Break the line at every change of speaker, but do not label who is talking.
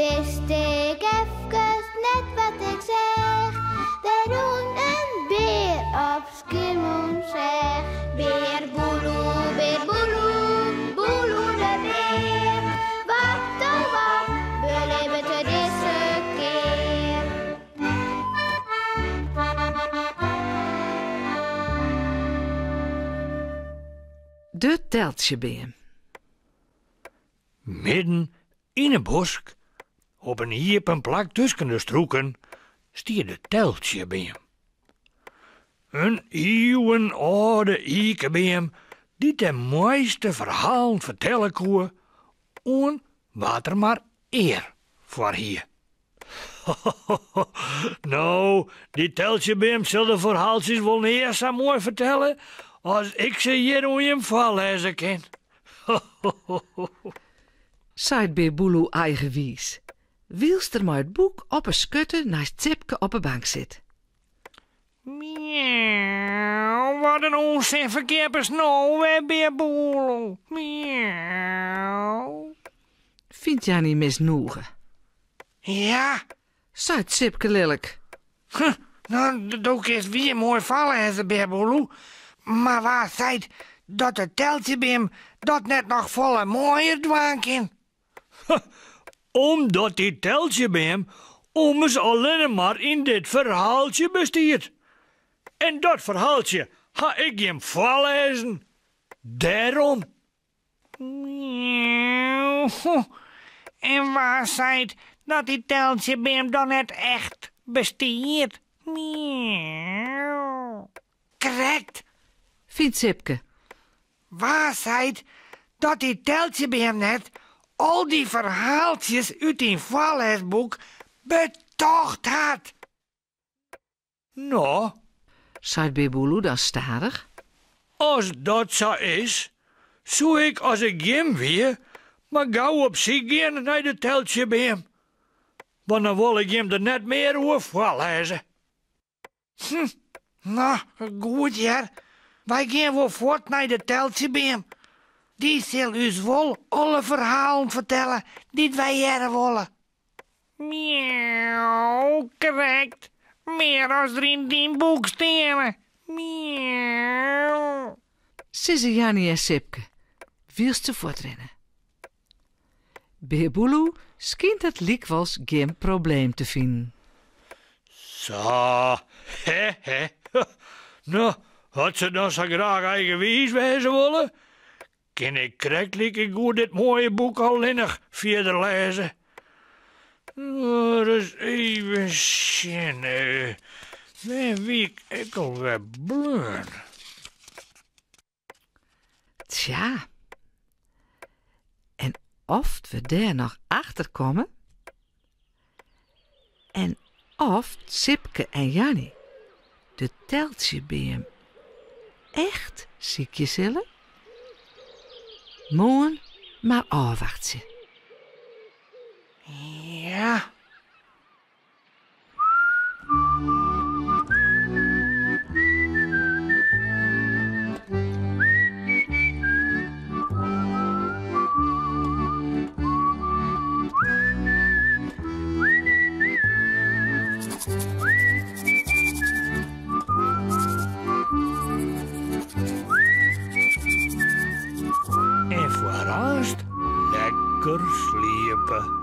Wist ik efkes net wat ik seach. Der rûn in bear op Skiermûntseach. Bear Boeloe, bear Boeloe, Boeloe de bear. Wat oh wat belibbet er dizze kear?
De teltsjebeam.
Midden yn 'e bosk, op in iepen plak tusken de strûken, stie de teltsjebeam. In iuwenâlde ikebeam dy't de moaiste ferhalen fertelle koe oan wa't der mar ear foar hie. No, dy teltsjebeam sil de ferhaaltsjes wol nea sa moai fertelle as ik se hjir oan jim foarlêze kin.
Seit Bear Boeloe eigenwiis, wylst er mei it boek op 'e skurte neist Sipke op 'e bank sit.
Miauw, wat in ûnsin ferkeapest no wer, Bear Boeloe. Miauw.
Fynt Janny misnoege.
Ja,
Seit Sipke lilk.
Huh, no, do kinst wier moai foarlêze, Bear Boeloe. Mar wa seit dat de teltsjebeam dat net noch folle moaier dwaan kin? Omdat dy teltsjebeam ommers allinne mar yn dit ferhaaltsje bestiet. En dat ferhaaltsje ha ik jim foarlêzen. Dêrom. En wa seit dat dy teltsjebeam dan net echt bestiet? Krekt.
Fynt Sipke.
Wa seit dat dy teltsjebeam net al dy ferhaaltsjes út dyn foarlêsboek betocht hat? No,
Seit Bear Boeloe dan stadich.
As dat sa is, soe ik as ik jim wie mar gau op syk gean nei de teltsjebeam. Want dan wol ik jim der net mear oer foarlêze. Hm, no, goed hear. Wy gean wol fuort nei de teltsjebeam. Dy sil ús wol alle ferhalen fertelle dy't wy hearre wolle. Miauw, krekt. Mear as der yn dyn boek steane. Miauw.
Sizze Janny en Sipke, wylst se fuortrinne. Bear Boeloe skynt it lykwols gjin probleem te finen.
Sa, hè, hè. No, as se dan sa graach eigenwiis wêze wolle, kin ik krekt like goed dit moaie boek allinnich fierder lêze. Ris even sjen, wêr wie ik ek alwer bleaun?
Tsja, en oft we dêr noch achter komme? En oft Sipke en Janny de teltsjebeam echt sykje sille? Moarn mar ôfwachtsje.
Ja. En foarearst lekker sliepe.